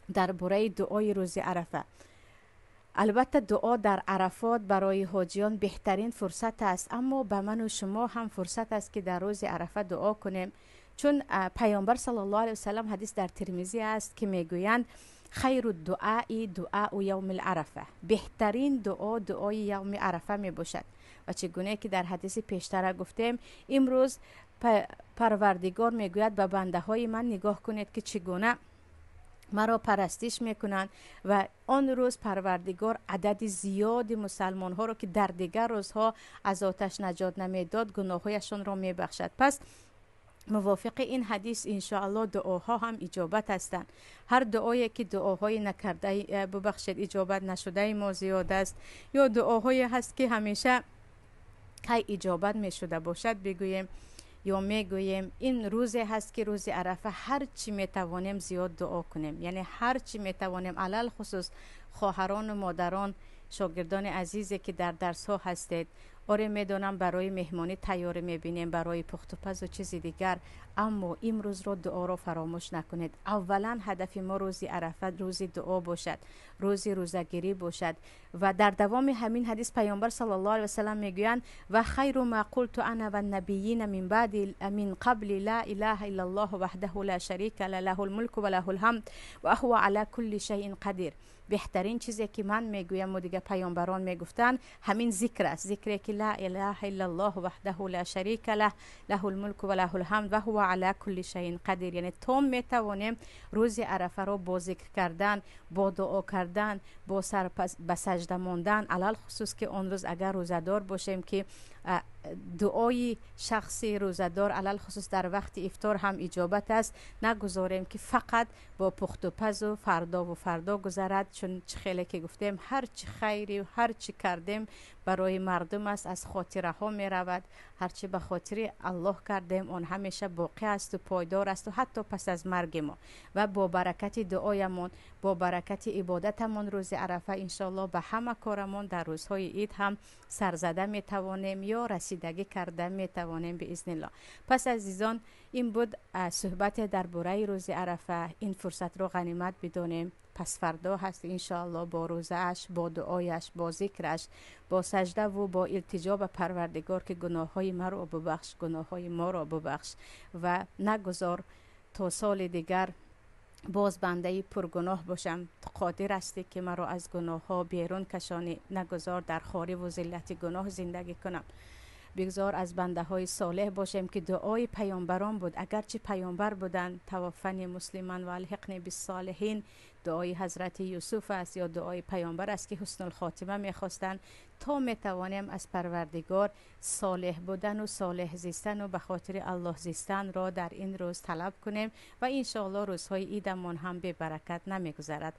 Дар бораи дуои рӯзи Арафа. Албатта, дуо дар Арафот барои ҳоҷиён беҳтарин фурсат аст, аммо ба ману шумо ҳам фурсат аст, ки дар рӯзи Арафа дуо кунем, чун Паёмбар саллаллоҳу алайҳи васаллам, ҳадис дар Тирмизӣ аст, ки мегӯянд: «خير الدعاء دعاء يوم العرفة». Беҳтарин дуо дуои явми Арафа мебошад. Ва чӣ гуне ки дар ҳадиси пештара гуфтем, имрӯз Парвардигор мегӯяд: «Ба бандаҳои ман нигоҳ кунед, ки чӣ гуна маро парастиш мекунанд». Ва он рӯз Парвардигор адади зиёди мусалмонҳоро, ки дар дигар рӯзҳо аз оташ наҷот намедод, гуноҳҳояшонро мебахшад. Пас мувофиқи ин ҳадис, иншоаллоҳ, дуоҳо ҳам иҷобат ҳастанд. Ҳар дуое ки дуоҳои накардаи, бубахшед, иҷобат нашудаи мо зиёд аст ё дуоҳое ҳаст, ки ҳамеша кай иҷобат мешуда бошад, бигӯем ё мегӯем, ин рӯзе ҳаст, ки рӯзи Арафа ҳар чӣ метавонем зиёд дуо кунем, яъне ҳар чӣ метавонем, алалхусус хоҳарону модарон, шогирдони азизе, ки дар дарсҳо ҳастед. Оре, медонам, барои меҳмонӣ тайёрӣ мебинем, барои пухтупазу чизи дигар, аммо имрӯзро дуоро фаромӯш накунед. Аввалан ҳадафи мо рӯзи Арафа рӯзи дуо бошад, рӯзи рӯзагирӣ бошад. Ва дар давоми ҳамин ҳадис Паёмбар саллаллоҳу алайҳи васаллам мегӯянд: «وخير ما قلت أنا والنبيون من بعدي من قبلي لا إله إلا الله وحده لا شريك له، له الملك وله الحمد وهو على كل شيء قدير». Беҳтарин чизе, ки ман мегӯяму дигар паёмбарон мегуфтанд, ҳамин зикр аст, зикре ки لا إله إلا الله وحده لا شريك له، له الملك وله الحمد وهو على كل شيء قدير. Яъне то метавонем рӯзи Арафаро бо зикр кардан, бо дуо кардан, бо сар ба сажда мондан, алалхусус ки он рӯз агар рӯзадор бошем, ки дуои шахси рӯзадор алалхусус дар вақти ифтор ҳам иҷобат аст, нагузорем, ки фақат бо пухтупазу фардову фардо гузарад. Чун чӣ хеле ки гуфтем, ҳар чӣ хайри, ҳар чӣ кардем, барои мардум аст, аз хотираҳо меравад. Ҳарчи ба хотири Аллоҳ кардем, он ҳамеша боқӣ асту пойдор асту ҳатто пас аз марги мо. Ва бо баракати дуоямон, бо баракати ибодатамон рӯзи Арафа, иншоаллоҳ, ба ҳама корамон дар рӯзҳои ид ҳам сарзада метавонем ё расидагӣ карда метавонем, биизниллоҳ. Пас, азизон, ин буд суҳбате дар бораи рӯзи Арафа. Ин фурсатро ғанимат бидонем. Пасфардо ҳаст, иншоаллоҳ, бо рӯзааш, бо дуояш, бо зикраш, бо саждаву бо илтиҷо ба Парвардигор, ки гуноҳҳои маро бубахш, гуноҳҳои моро бубахш ва нагузор то соли дигар боз бандаи пургуноҳ бошам. Ту қодир ҳастӣ, ки маро аз гуноҳҳо берун кашонӣ. Нагузор дар хориву зиллати гуноҳ зиндагӣ кунам. Бигзор аз бандаҳои солеҳ бошем, ки дуои паёмбарон буд, агарчи паёмбар буданд: «توفني مسلما وألحقني بالصالحين». Дуои ҳазрати Юсуф аст ё дуои паёмбар аст, ки ҳуснулхотима мехостанд. То метавонем аз Парвардигор солеҳ будану солеҳ зистану ба хотири Аллоҳ зистанро дар ин рӯз талаб кунем ва иншоаллоҳ рӯзҳои идамон ҳам бебаракат намегузарад.